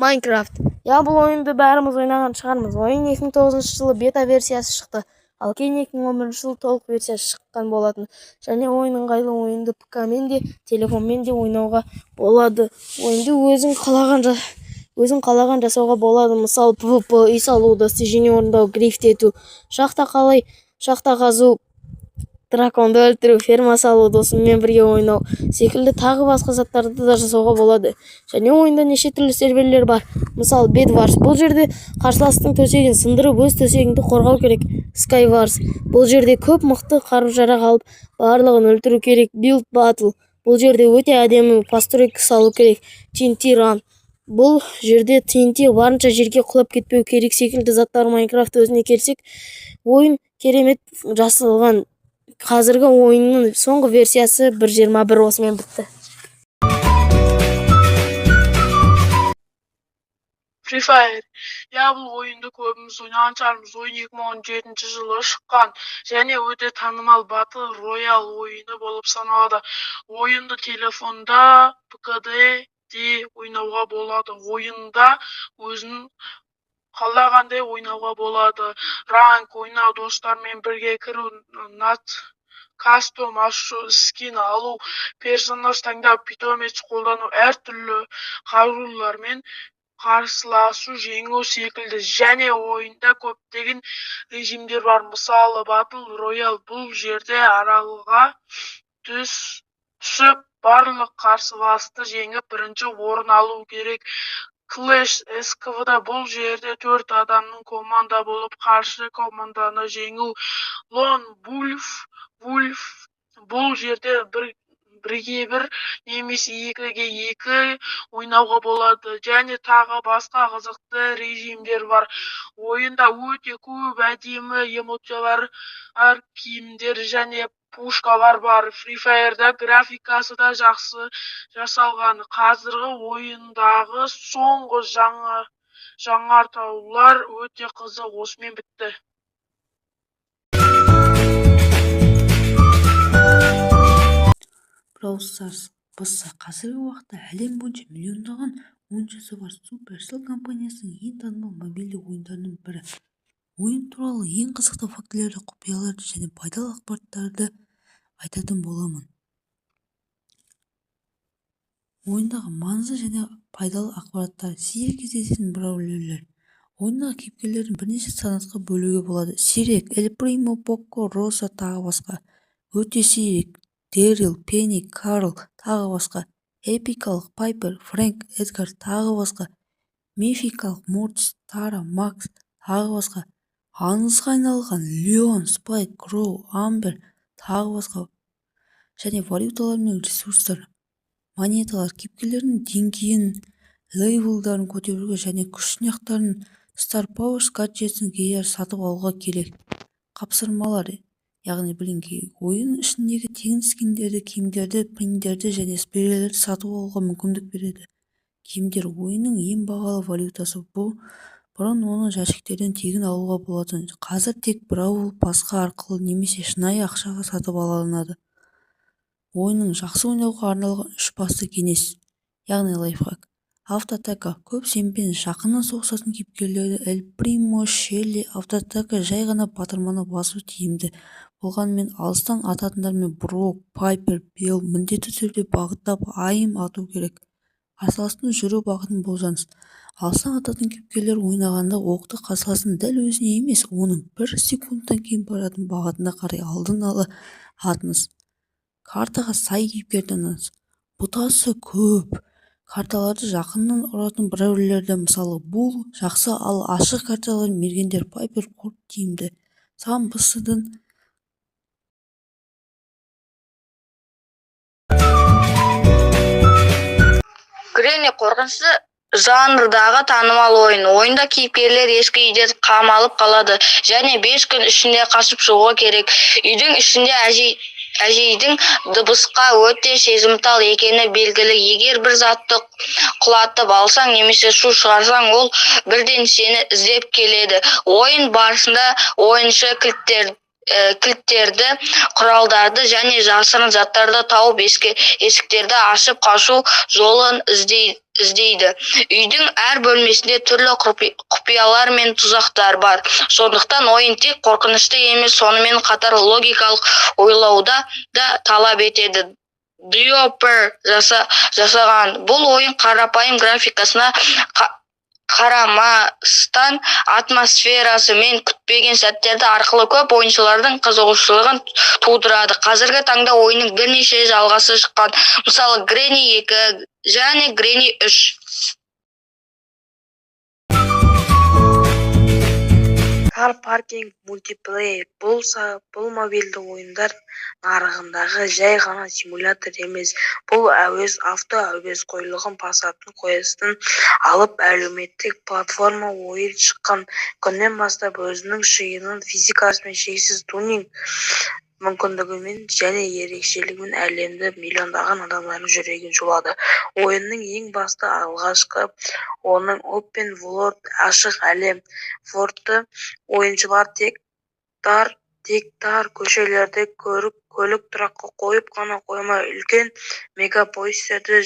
Майнкрафт. Иә, бұл ойынды бәріміз ойнаған шығармыз. Ойын 2009 жылы бета версиясы шықты, ал кейін 2011 жылы толық версиясы шыққан болатын. Және ойын ыңғайлы, ойынды ПК-мен де, телефонмен де ойнауға болады. Ойынды өзің қалаған жасауға болады, мысалы, PvP, үй салу, достижение орындау, грифт ету, шахта қалай, шахта қазу, драконды өлтіру, ферма салу, досыңмен бірге ойнау секілді тағы басқа заттарды да жасауға болады. Және ойында неше түрлі серверлер бар. Мысалы, Bedwars, бұл жерде қарсыластың төсегін сындырып, өз төсегіңді қорғау керек. Skywars, бұл жерде көп мықты қару-жарақ алып, барлығын өлтіру керек. Build Battle, бұл жерде өте әдемі постройка салу керек. TNT Run, бұл жерде TNT барынша жерге құлап кетпеу керек секілді заттар. Майнкрафт өзіне келсек, ойын керемет жасалған. Қазіргі ойынның соңғы версиясы 1.21. Осымен бітті. Free Fire. Иә, бұл ойынды көбіміз ойнаған шығармыз. Ойын 2017 жылы шыққан және өте танымал Battle Royale ойыны болып саналады. Ойынды телефонда, ПК-де де ойнауға болады. Ойында өзің қалағандай ойнауға болады. Ранг ойнау, достармен бірге кіру, кастом ашу, скин алу, персонаж таңдау, питомец қолдану, әртүрлі қарулармен қарсыласу, жеңу секілді. Және ойында көптеген режимдер бар. Мысалы, Battle Royale, бұл жерде аралға түсіп, барлық қарсыласты жеңіп, бірінші орын алу керек. Clash Squad, бұл жерде төрт адамның команда болып, қарсы команданы жеңу. Lone Wolf, бұл жерде бірге бір немесе екіге екі ойнауға болады. Және тағы басқа қызықты режимдер бар. Ойында өте көп әдемі эмоциялар, киімдер және пушкалар бар. Free Fire'да графикасы да жақсы жасалған. Қазіргі ойындағы соңғы жаңартулар өте қызық. Осымен бітті. Brawl Stars БС қазіргі уақытта әлем бойынша миллиондаған ойыншысы бар Supercell компаниясының ең танымал мобильді ойындарының бірі. Ойын туралы ең қызықты фактілерді, құпияларды және пайдалы ақпараттарды айтатын боламын. Ойындағы маңызды және пайдалы ақпараттар. Сирек кездесетін браулерлер. Ойындағы кейіпкерлерді бірнеше санатқа бөлуге болады. Сирек: Эль Примо, Поко, Роза, тағы басқа. Өте сирек: Дэрил, Пенни, Карл, тағы басқа. Эпикалық: Пайпер, Фрэнк, Эдгар, тағы басқа. Мификалық: Мортис, Тара, Макс, тағы басқа. Аңызға айналған: Леон, Спайк, Кроу, Амбер, тағы басқа. Және валюталар мен ресурстар. Монеталар кейіпкерлердің деңгейін, левелдарын көтеруге және күш сынақтарын, Star Powers гаджетін гейдар сатып алуға керек. Қапсырмалар, яғни блинги, ойын ішіндегі тегін скиндерді, киімдерді, пиндерді және спрейлерді сатып алуға мүмкіндік береді. Киімдер — ойынның ең бағалы валютасы. Бұрын оны жәшіктерден тегін алуға болатын, қазір тек Бравл Пассқа арқылы немесе шынайы ақшаға сатып алынады. Ойынның жақсы ойнауға арналған үш басты кеңес, яғни лайфхак. Автоатака: көп сенбеңіз, жақыннан соғысатын кейіпкерлерді Эль Примо, Шелли автоатака жай ғана батырманы басу тиімді болғанымен, алыстан ататындармен Брок, Пайпер, Белл міндетті түрде бағыттап айым ату керек. Қарсыластың жүру бағытын болжаңыз. Алыстан ататын кейіпкерлер ойнағанда оқты қарсыластың дәл өзіне емес, оның бір секундтан кейін баратын бағытына қарай алдын ала атыңыз. Картаға сай кейіпкер таңдаңыз. Бұтасы көп карталарды жақыннан ұратын браулерлерді, мысалы, Булл жақсы, ал ашық карталар мергендер Пайпер, Корт тиімді. Саған БС-дың Гренни — қорқынышты жанрдағы танымал ойын. Ойында кейіпкерлер ескі үйде қамалып қалады және 5 күн ішінде қашып шығуы керек. Үйдің ішінде әжейдің дыбысқа өте сезімтал екені белгілі. Егер бір затты құлатып алсаң немесе шу шығарсаң, ол бірден сені іздеп келеді. Ойын барысында ойыншы кілттерді, құралдарды және жасырын заттарды тауып, есіктерді ашып, қашу жолын іздейді. іздейді. Үйдің әр бөлмесінде түрлі құпиялар мен тұзақтар бар. Сондықтан ойын тек қорқынышты емес, сонымен қатар логикалық ойлауды да талап етеді. Developer жасаған бұл ойын қарапайым графикасына қарамастан, атмосферасы мен күтпеген сәттерді арқылы көп ойыншылардың қызығушылығын тудырады. Қазіргі таңда ойынның бірнеше жалғасы шыққан, мысалы, Гренни 2 және Гренни 3. Car Parking Multiplayer бұл мобильді ойындар нарығындағы жай ғана симулятор емес. Бұл әуес авто әуесқойлығын басатын қоясын алып әлеуметтік платформа. Ойын шыққан күннен бастап өзінің шиынын физикасымен, шексіз тюнинг мүмкіндігімен және ерекшелігімен әлемді миллиондаған адамдардың жүрегін жаулады. Ойынның ең басты алғашқы оның Open World, ашық әлем. Форты ойыншылар тек тар көшелерде көлік тұраққа қойып қана қоймай, үлкен мегаполистерде,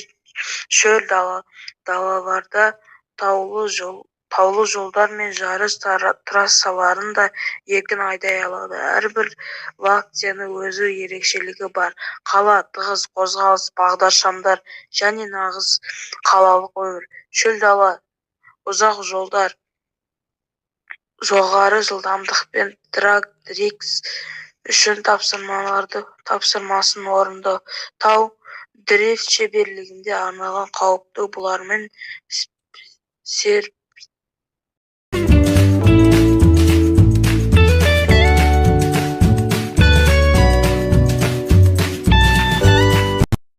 шөл далаларда, таулы жолдар мен жарыс трассаларын да еркін айдай алады. Әрбір локацияның өз ерекшелігі бар: қала, тығыз қозғалыс, бағдаршамдар және нағыз қалалық өмір; шөл дала, ұзақ жолдар, жоғары жылдамдықпен драг-рейс үшін тапсырмасын орындау, тау, дрифт шеберлігіне арналған қауіпті бұлармен.